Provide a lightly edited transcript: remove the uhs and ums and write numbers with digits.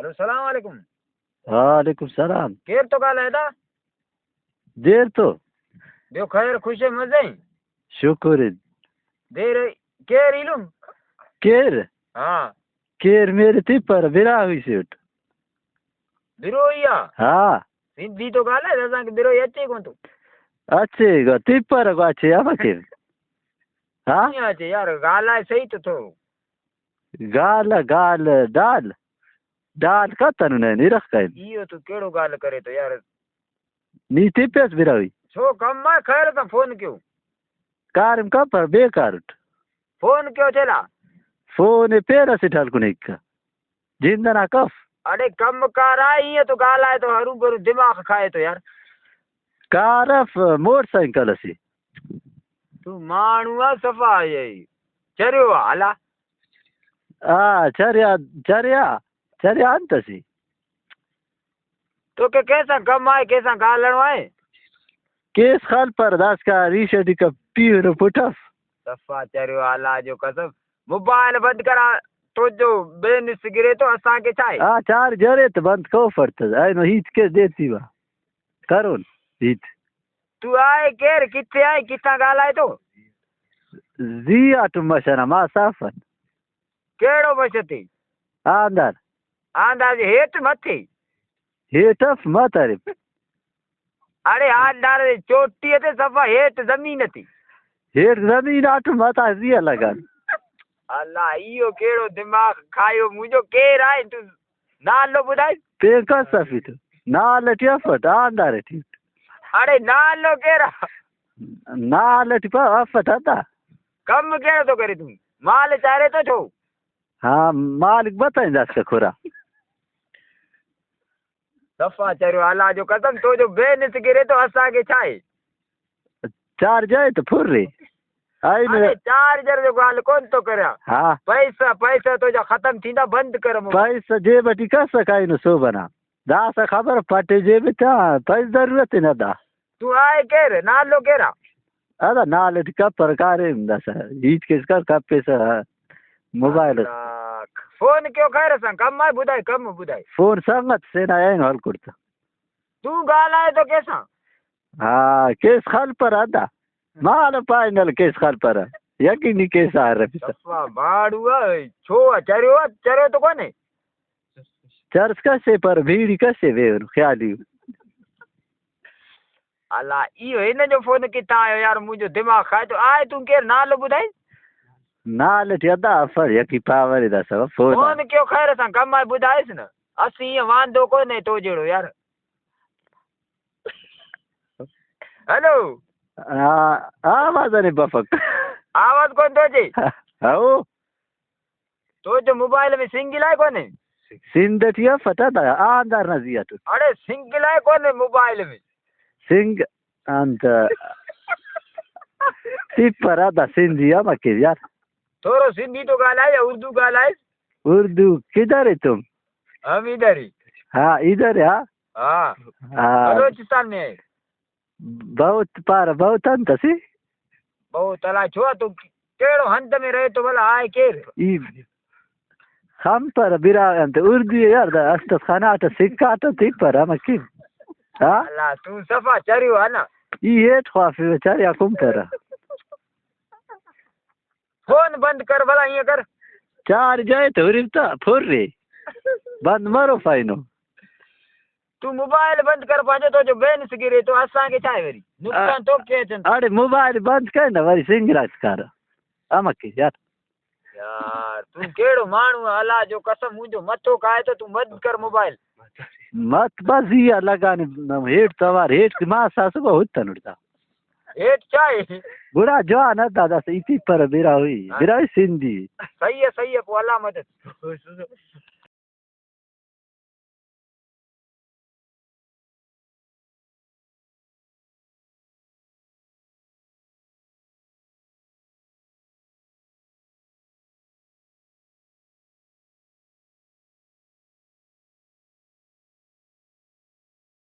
Hello सलाम वालेकुम। वालेकुम सलाम। केरु थो ॻाल्हाए था? देर तो ॿियो ख़ैर ख़ुशि मज़े? शुक्र। देर केरु इलुम? केर? हाँ केर मेरे थी पर बिरा हुई सेठ। बिरोई आहे? हाँ सिंधी थो ॻाल्हाए असांखे बिरोई अचे कोन थो। अचे गो तिपर गो अचे अब के हाँ कीअं अचे यार ॻाल्हाए सही त थोरो। गाल गाल डाल डाल कतन ने निरख कइन। इहो तूं कहिड़ो ॻाल्हि करे थो यार? नी तिपेस बिरावी छो कम आहे? ख़ैर सां फ़ोन कयो। कारम का पर बेकार फ़ोन कयो छेला? फ़ोन पेरा से ढाल कुने का जिंदना कफ। अरे कम कार आहे ईअं थो ॻाल्हाए थो हरू भरू दिमाग़ खाए थो यार। कारफ मोटरसाइकिल सी तूं माण्हू आहे सफ़ा चरियो आहे हला। आ चरिया चरिया चरिया अंत सी। तोखे कंहिंसां कमु आहे कंहिंसां ॻाल्हाइणो आहे? केस खाल पर दास का रीशडी का पीर पुटफ। सफ़ा चरियो अल्लाह जो कसम मोबाइल बंदि करा तुंहिंजो बैलेंस गिरे थो असांखे छा आहे? हाँ चार जरे तो बंद को फरत आई नो हीत के देती बा करो हीत। तूं आहे केरु किथे आहे किथां ॻाल्हाए थो? जिया टू मशना मा साफन। कहिड़ो मशती? आंदर आंदाज़ हेठि मथे? हेठि मत अरे अरे आंदार चोटीअ ते सफ़ा हेठि ज़मीन ते। हेठि ज़मीन आठ मता जिया लॻनि। अलाह इहो कहिड़ो दिमाग़ खायो मुंहिंजो। केरु आहे तूं नालो ॿुधाए? पे का सफ़ी तो नाल टियफट आंदार टी। अरे नालो केरु? नाल टिपा अफट अदा। कमु कहिड़ो थो करे तूं? माल चारे थो छो? हाँ मालिक बताईंदासि का खुरा। सफ़ा चरियो अल्लाह जो कसम तुंहिंजो बैलेंस गिरे थो असांखे छा आहे? चार्ज आहे त फुर रे आई अरे चार्जर जो ॻाल्हि कोन थो करियां। हाँ पैसा पैसा तुंहिंजा ख़तमु थींदा बंदि कर। पैसा जेब टी कस काई न सो बना दास ख़बर पटे जेब ता पैसा ज़रूरत न दा। तूं आहे केरु? नालो केरु आहे? अरे नाले का प्रकार है दस हीट केस कर का पैसा मोबाइल फ़ोन कयो ख़ैर सां कमु आहे ॿुधाए कमु ॿुधाए। फ़ोन संगत से ना आइन हल कुर्ता। तूं ॻाल्हाए थो कंहिंसां? हाँ केस खाल पर अदा माल फाइनल केस खाल पर यकीनी केस आ रहा सफ़ा माण्हू आहे छो आहे चरियो आहे? चरियो त कोन्हे। चर्च कसे पर भीड़ कसे वे ख़्याली। अला इहो हिन जो फ़ोन किथां आयो यार मुंहिंजो दिमाग़ खाए थो। आहे तूं केरु नालो ॿुधाए? नाल टी अदा फर यकी पावर दा सब फ़ोन फ़ोन कयो ख़ैर सां कमु आहे ॿुधाएसि न। असीं ईअं वांदो कोन्हे तो जहिड़ो यार। हेलो हाँ आवाज़ ने बफक आवाज़ कोन थो अचे? हो तुंहिंजो मोबाइल में सिंगल आहे कोन्हे? सिंध थी फटा दा आंदार न जिया तू। अरे सिंगल आहे कोन्हे मोबाइल में? सिंग अंत टिपर अदा सिंधी मके यार। थोरो सिंधी तो ॻाल्हाए या उर्दू ॻाल्हाए? उर्दू किधर है तुम? हम इधर ही। हाँ इधर है। हाँ हाँ बलोचिस्तान में है। बहुत पार बहुत अंत सी बहुत अलाए छो तूं कहिड़ो हंध में रहे थो भला आहे केरु? ई हम पर बिरा अंत उर्दू यार अस्त खाना त सिक्का त टिपर हम की हाँ अला तूं सफ़ा चरियो आहे न। ई हेठ ख्वाफी चरिया कुम पर फ़ोन बंदि कर भला ईअं कर। चार जाए तो रिता फुर रे बंद मरो फाइनो। तूं मोबाइल बंदि कर पंहिंजो तुंहिंजो बैलेंस गिरे थो असांखे छा आहे वरी नुक़सानु तोखे अचनि। अरे मोबाइल बंद कर न वरी सिंगराज कर अमके यार। यार तूं कहिड़ो माण्हू आहे अल्लाह जो कसम मुंहिंजो मथो खाए थो। तूं बंदि कर मोबाइल। मत बस ये लगाने हेठ तवार हेठ मां सासु बहुत तनुड़ता हेठ छा आहे? बुरा जवान है दादा से इती पर बिरा हुई बिरा हुई सिंधी। सही है पोइ अल्लाह मदद।